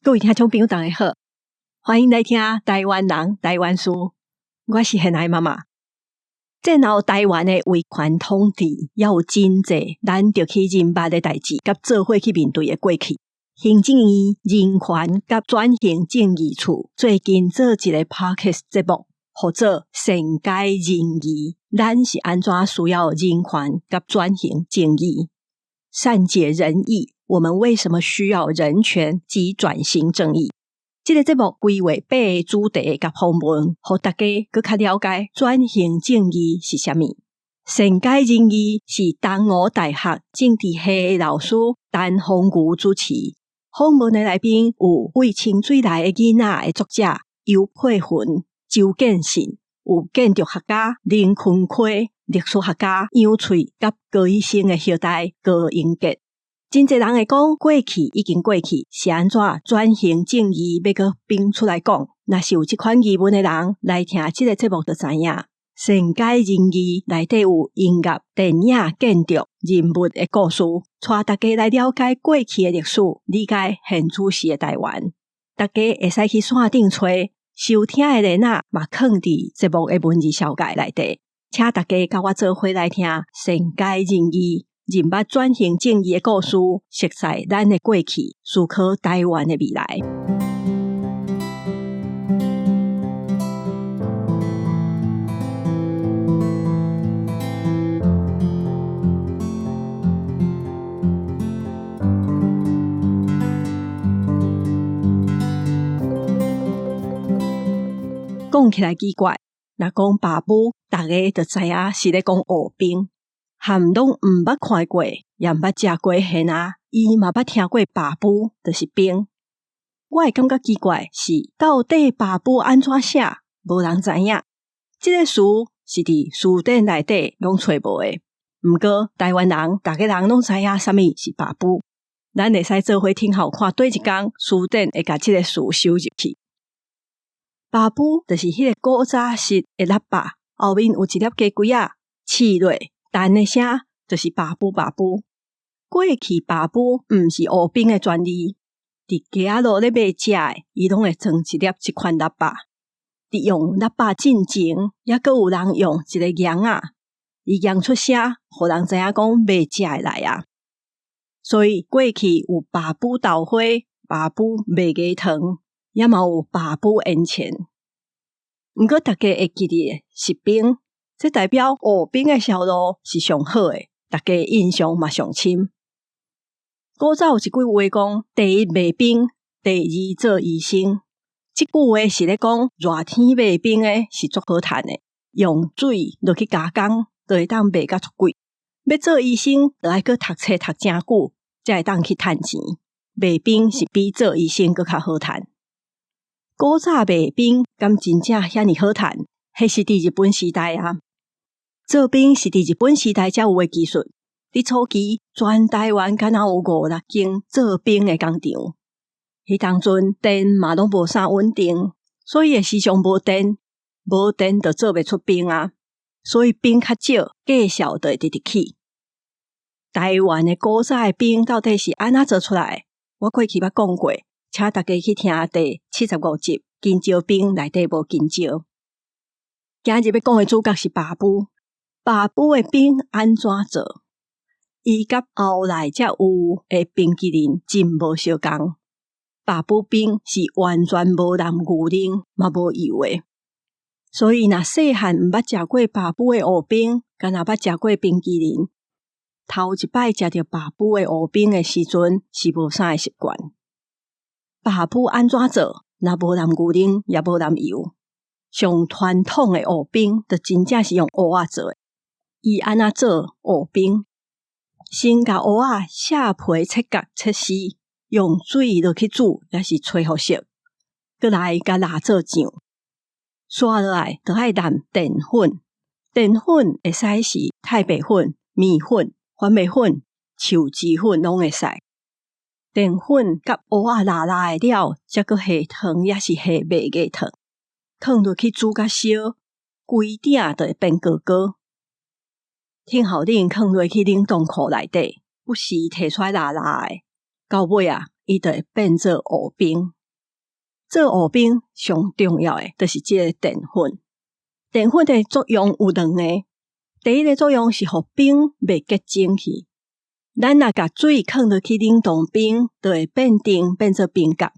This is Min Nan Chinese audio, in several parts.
各位聽眾朋友，大家好，歡迎來聽台灣人台灣事。我是現愛媽媽。戰後台灣的威權統治，猶有真濟咱著去認捌的代誌，佮做伙去面對的過去。行政院人權佮轉型正義處最近做一个 Podcast 節目，號做善解人意。咱是按怎需要人權佮轉型正義？善解人意，我們為什麼需要人權及轉型正義？這个節目規劃八个主題佮訪問，予大家閣較了解轉型正義是啥物。善解人意是東吳大學政治系的老師陳鳳儀主持。訪問的來賓有為清水來的囡仔的作者游佩雲、周建信，有建築學家林坤奎、歷史學家楊翠佮高醫生的後代高英傑。真濟人會講過去已經過去，是按怎轉型正義欲閣搬出來講？若是有這款疑問的人來聽這个節目，就知影。善解人意內底有音樂、電影、建築、人物的故事，帶大家來了解過去的歷史，理解現此時的台灣。大家會使去線頂揣收聽的連仔嘛，囥佇節目的文字紹介內底，請大家佮我做伙來聽善解人意，認捌轉型正義的故事，熟悉咱的過去，思考台灣的未來。講起來奇怪，若講爸母，逐家就知影是咧講芋冰，含攏毋捌看過，也毋捌食過蜆仔，伊嘛捌聽過爸母就是冰。我會感覺奇怪是，到底爸母按怎寫，無人知影。這个詞是佇辭典內底攏揣無的。毋過台灣人，逐家人攏知影啥物是爸母。咱會使做伙聽候看，佗一工辭典會共這个詞收入去。爸母就是彼个古早式的喇叭，後面有一粒雞胿仔，試落彈的聲就是爸母爸母。過去爸母毋是芋冰的專利，佇街仔路咧賣食的，伊攏會裝一粒這款喇叭。佇用喇叭進前，猶閣有人用一个揚仔，伊揚出聲，予人知影講賣食的來啊。所以過去有爸母豆花、爸母麥芽糖，也嘛有爸母煙錢。毋過大家會記得是冰，這代表芋冰的銷路是上好的，大家印象嘛上深。古早有一句話講：第一賣冰，第二做醫生。這句話是咧講熱天賣冰的是足好趁的，用水落去加工，就會當賣甲足貴。欲做醫生，就愛閣讀冊讀誠久，才會當去趁錢。賣冰是比做醫生閣較好趁。古早賣冰敢真正遐爾好趁？彼是佇日本時代啊。做冰是佇日本時代才有的技術。佇初期，全台灣敢若有五六間做冰的工廠。彼當陣電嘛攏無啥穩定，所以會時常無電，無電就做袂出冰啊。所以冰較少，價數就會直直起。台灣的古早的冰到底是按怎做出來？我過去捌講過，請大家去聽第75集《香蕉冰內底無香蕉》。今日欲講的主角是爸母，爸母的冰按怎做？伊佮後來才有的冰淇淋真無相仝。爸母冰是完全無淋牛奶，嘛無油的。所以若細漢毋捌食過爸母的芋冰，敢若捌食過冰淇淋，頭一擺食著爸母的芋冰的時陣，是無啥的習慣。爸母按怎做？若無淋牛奶，也無淋油，上傳統的芋冰，就真正是用芋仔做的。伊按怎做芋冰？先共芋仔削皮切角切絲，用水落去煮，抑是炊予熟，閣來共抐做醬。煞落來，就愛淋澱粉，澱粉會使是太白粉、麵粉、番麥粉、樹脂粉，攏會使。澱粉佮芋仔抐抐的了，才閣下糖，抑是下麥芽糖，囥落去煮甲燒，規鼎就會變糕糕。天后冷囥落去冷凍庫內底，不時提出來抐抐的，到尾啊，伊就會變做芋冰。做芋冰上重要的就是這个澱粉。澱粉的作用有兩个，第一个作用是予冰袂結晶去。咱若共水囥落去冷凍冰，就會變甜變做冰角。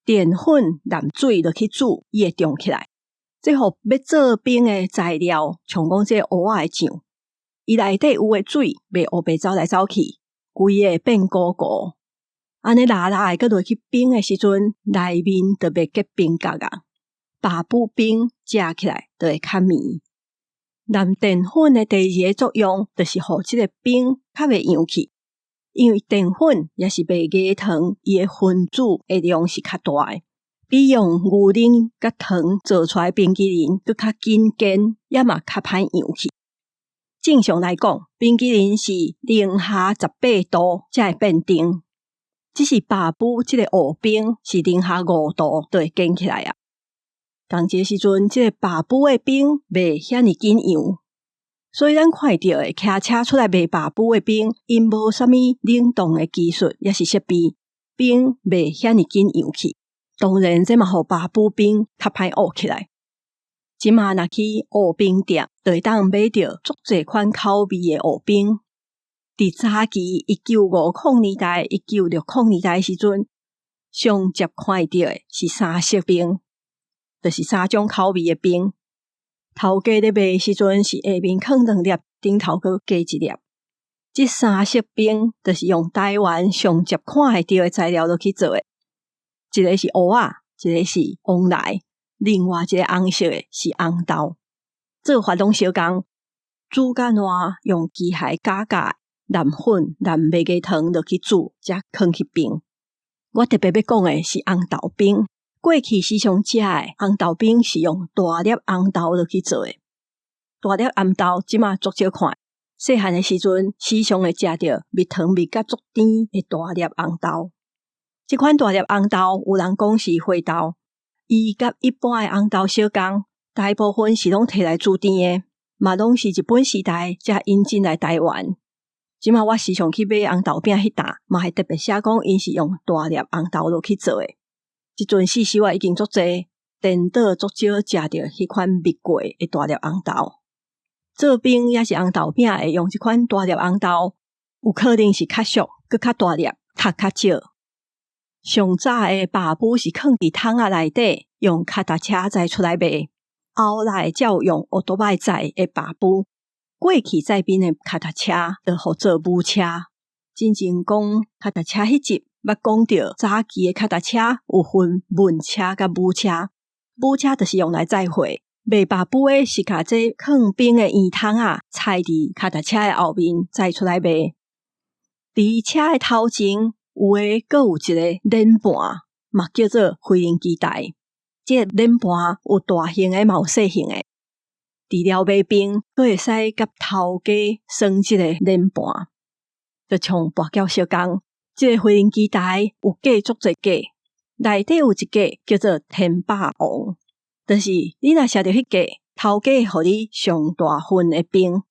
澱粉淋水落去煮，伊會凍起來。這予欲做冰的材料，像講這個芋仔的醬，伊內底有的水袂烏白走來走去，規个變糊糊。按呢抐抐的，閣落去冰的時陣，內面就袂結冰角啊。白母冰食起來就會較綿。淋澱粉的第二个作用，就是予這个冰較袂溶去，因為澱粉抑是麥芽糖，伊的分子的量是較大的，比用牛奶佮糖做出來冰淇淋閣較緊堅，也嘛較歹溶去。正常來講，冰淇淋是零下18度才會變甜，只是白母這个芋冰是零下5度就會堅起來啊。仝一个時陣，這个白母的冰袂遐爾緊溶，所以咱看著的騎車出來賣白母的冰，𪜶無啥物冷凍的技術，抑是設備，冰袂遐爾緊溶去。當然，這嘛予白母冰較歹僫起來。這馬若去芋冰店，就會當買著足濟款口味的芋冰。佇早期1950年代、1960年代的時陣，上捷看著的是三色冰，就是三種口味的冰。頭家咧賣的時陣是下面囥兩粒，頂頭閣加一粒。這三色冰就是用台灣上捷看會著的材料落去做的，一个是芋仔，一个是旺來，另外一个紅色的是紅豆。做法攏相仝，煮甲爛，用機械攪攪，淋粉、淋麥芽糖落去煮，才囥去冰。我特別欲講的是紅豆冰。過去時常食的紅豆冰是用大粒紅豆落去做的。大粒紅豆這馬足少看，細漢的時陣時常會食著蜜糖蜜甲足甜的大粒紅豆。這款大粒紅豆有人講是花豆，伊佮一般的紅豆相仝，大部分是攏提來煮甜的，嘛攏是日本時代才引進來台灣。這馬我時常去買紅豆餅彼搭，嘛會特別寫講𪜶是用大粒紅豆落去做的。這陣四收仔已經足濟，顛倒足少食著彼款蜜過的大粒紅豆。做冰抑是紅豆餅會用這款大粒紅豆，有可能是較俗，閣較大粒，較較少。上早的白母是囥佇桶仔內底，用跤踏車載出來賣。後來才有用歐多擺載的白母。過去載冰的跤踏車，就號做母車。進前講跤踏車彼集，捌講著早期的跤踏車有分文車佮母車，母車就是用來載貨，賣白母的是共這囥冰的圓桶仔，踩佇跤踏車的後面載出來賣。佇車的頭前有的閣有一个碾盤，嘛叫做飛輪機台。這个碾盤有大型的，嘛有細型的。除了賣冰，閣會使佮頭家耍這个碾盤，就像跋筊相仝。這个飛輪機台有架足濟架，內底有一架叫做天霸王，就是你若設著彼架，頭家會予你上大份的冰。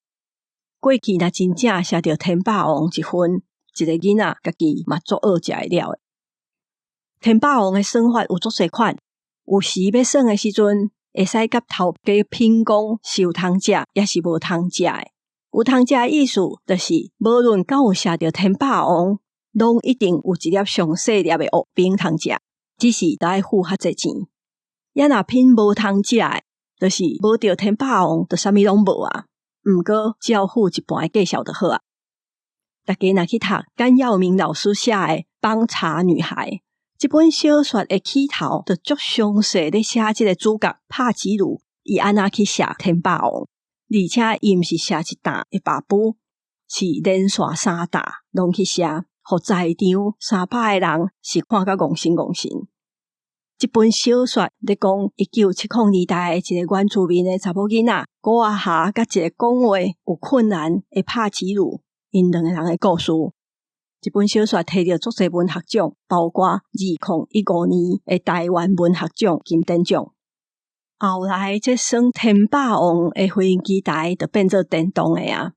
過去若真正設著天霸王一份，一个囡仔家己嘛足好食會了的。天霸王的耍法有足濟款，有時欲耍的時陣，會使佮頭家拼講是有通食，抑是無通食的。有通食的意思，就是無論敢有設著天霸王，攏一定有一粒上細粒的芋冰通食，只是著愛付較濟錢。抑若拼無通食的，就是無著天霸王，就啥物攏無啊。毋過只要付一半的價數就好啊。大家若去讀甘耀明老師寫的《幫茶女孩》這本小說的起頭，就足詳細咧寫這个主角帕吉魯，伊按怎去射天霸王，而且伊毋是射一擔的白母，是連續三擔攏去射，予在場300个人是看甲戇神戇神。這本小說咧講1970年代一个原住民的查某囡仔古阿霞，佮一个講話有困難的帕吉魯，𪜶兩个人的故事。這本小說提著足濟文學獎，包括2015年的台灣文學獎金典獎。後來，這耍天霸王的飛輪機台就變做電動的啊，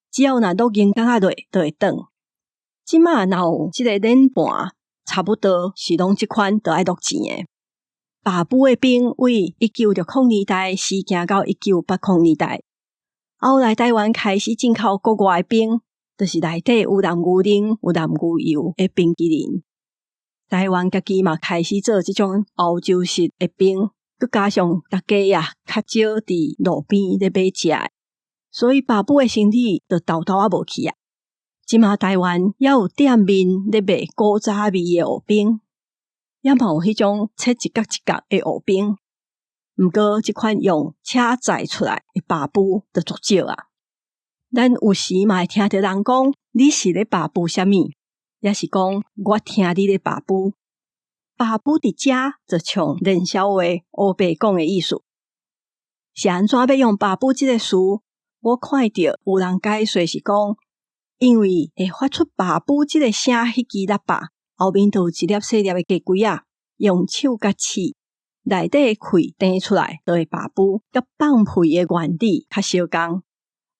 只要若落銀角仔落，就會斷。這馬若有這个碾盤，差不多是攏這款，就愛落錢的。罷麩的冰對1960年代時行到1980年代，後來台灣開始進口國外的冰，就是內底有含牛奶、有含牛油的冰淇淋。台灣家己嘛開始做這種歐洲式的冰，閣加上大家也較少佇路邊咧買食的，所以罷麩的生意就沓沓仔無去啊。這馬台灣猶有店面咧賣古早味的芋冰，也嘛有彼種切一角一角的芋冰。毋過這款用車載出來的罷麩就足少啊。咱有時嘛會聽著人講，你是咧罷麩啥物？抑是講我聽你咧罷麩。罷麩佇遮就像練痟話烏白講的意思。是按怎欲用罷麩這个詞？我看著有人解說是講，因為會發出罷麩這个聲，彼支喇叭後面就有一粒細粒的雞胿仔，用手共刺，內底的氣彈出來就會罷麩，佮放屁的原理較相仝，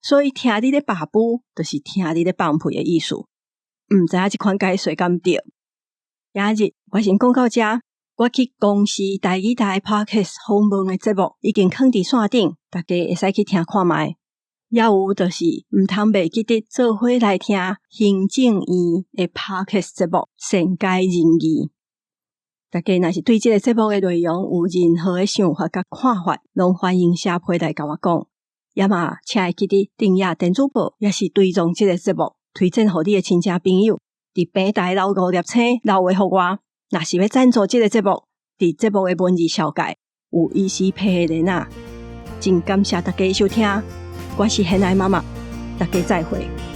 所以聽你咧罷麩，就是聽你咧放屁的意思。毋知影這款解說敢對？今日我先講到遮，我去公視台語台 Podcast 訪問的節目已經囥佇線頂，大家會使去聽看覓。猶有就是毋通袂記得做伙來聽行政院的 Podcast 節目善解人意。大家若是對這个節目的內容有任何的想法佮看法，攏歡迎寫批來共我講。也嘛，請會記得訂閱電子報，抑是追蹤這个節目，推薦予你的親戚朋友。佇平台留五粒星，留話予我。若是欲贊助這个節目，佇節目的文字紹介有 ECPay 的連仔。真感謝大家收聽，我是現愛媽媽，大家再會。